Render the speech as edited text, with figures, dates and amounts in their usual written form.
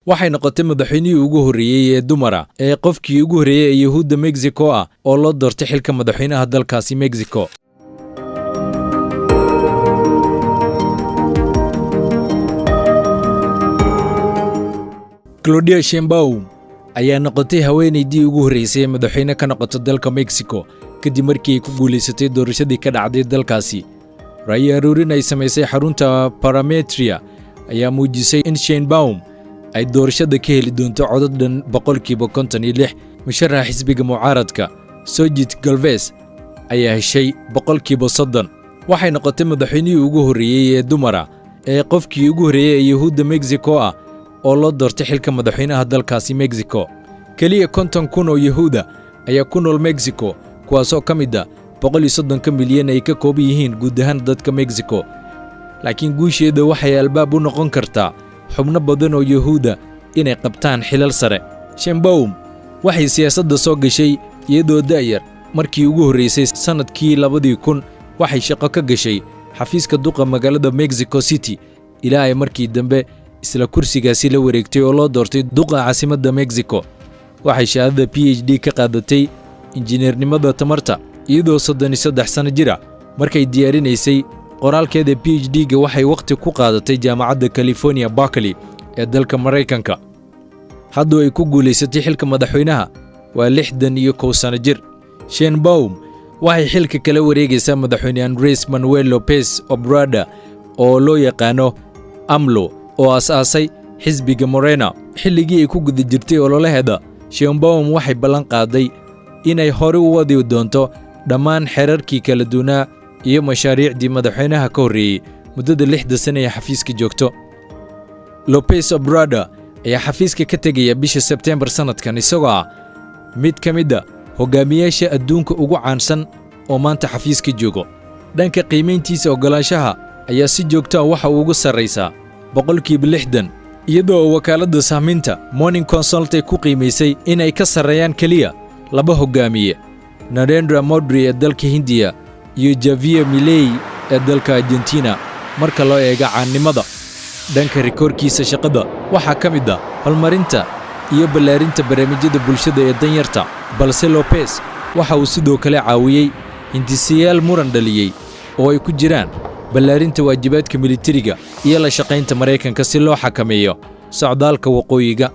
Waxay noqotay madaxweynihii ugu horreeyey ee dumara ee qofkii ugu horreeyey ee Yuhuudda Mexico ah oo loo doortay xilka madaxweynaha dalkaasi Mexico. Claudia Sheinbaum ayaa noqotay haweenaydii ugu horreysay ee madaxweyne ka noqota dalka Mexico kadib markii ay ku guulaysatay doorashadii ka dhacday dalkaasi. Ra'yi aruurin ay samaysay xarunta Parametria ayaa muujisay in Sheinbaum ay doorashada ka heli doonto codad dhan 56%. Musharaxa xisbiga mucaaradka Xochitl Galvez ayaa heshay 30%. Waxay noqotay madaxweynihii ugu horreeyey ee dumara ee qofkii ugu horreeyey ee Yuhuudda Mexico ah oo loo doortay xilka madaxweynaha dalkaasi Mexico. Keliya 50,000 oo Yuhuuda ayaa ku nool Mexico, kuwaasoo ka mid ah 130-ka milyan ay ka kooban yihiin guud ahaan dadka Mexico. Laakiin guusheeda waxay albaab u noqon kartaa xubno badan oo Yuhuuda inay qabtaan xilal sare. Sheinbaum waxay siyaasadda soo gashay iyadoo da'yar markii ugu horreysay sannadkii 2000. Waxay shaqo ka gashay xafiiska duqa magaalada Mexico City ilaa ay markii dambe isla kursigaasi la wareegtay oo loo doortay duqa caasimadda Mexico. Waxay shahaadada PhD ka qaadatay injineernimada tamarta iyadoo 33 sano jir ah. Markay diyaarinaysay qoraalkeeda PhD-ga, waxay wakhti ku qaadatay jaamacadda California Berkeley ee dalka Maraykanka. Haddu ay ku guulaysatay xilka madaxweynaha waa 61 sano jir. Sheinbaum waxay xilka kala wareegaysaa madaxweyne Andres Manuel Lopez Obrador, oo loo yaqaano AMLO, oo aas-aasay xisbiga Morena. Xilligii ay ku guda jirtay ololaheeda, Sheinbaum waxay ballan qaaday inay hore u wadi doonto dhammaan xeerarkii kala duwanaa iyo mashaariicdii madaxweynaha ka horreeyey muddada 6-da sana ee xafiiska joogto. Lopez Obrador ayaa xafiiska ka tegaya bisha Sebteembar sannadkan, isagoo ah mid ka mid a hogaamiyaasha adduunka ugu caansan oo maanta xafiiska joogo. Dhanka qiimayntiisa oggolaanshaha ayaa si joogtaa waxa uu ugu sarraysaa 60%, iyadoo wakaaladda sahminta Morning Consult ay ku qiimaysay inay ka sarreeyaan keliya laba hoggaamiye, Narendra Modi ee dalka Hindiya iyo Javier Milei ee dalka Argentina, marka loo eego caannimada. Dhanka rikoorkiisa shaqada waxaa ka mid ah horumarinta iyo ballaarinta barnaamijyada bulshada ee danyarta, balse Lopez waxa uu sidoo kale caawiyey hindisayaal muran dhaliyey oo ay ku jiraan ballaarinta waajibaadka militariga iyo la shaqaynta Maraykanka si loo xakameeyo socdaalka waqooyiga.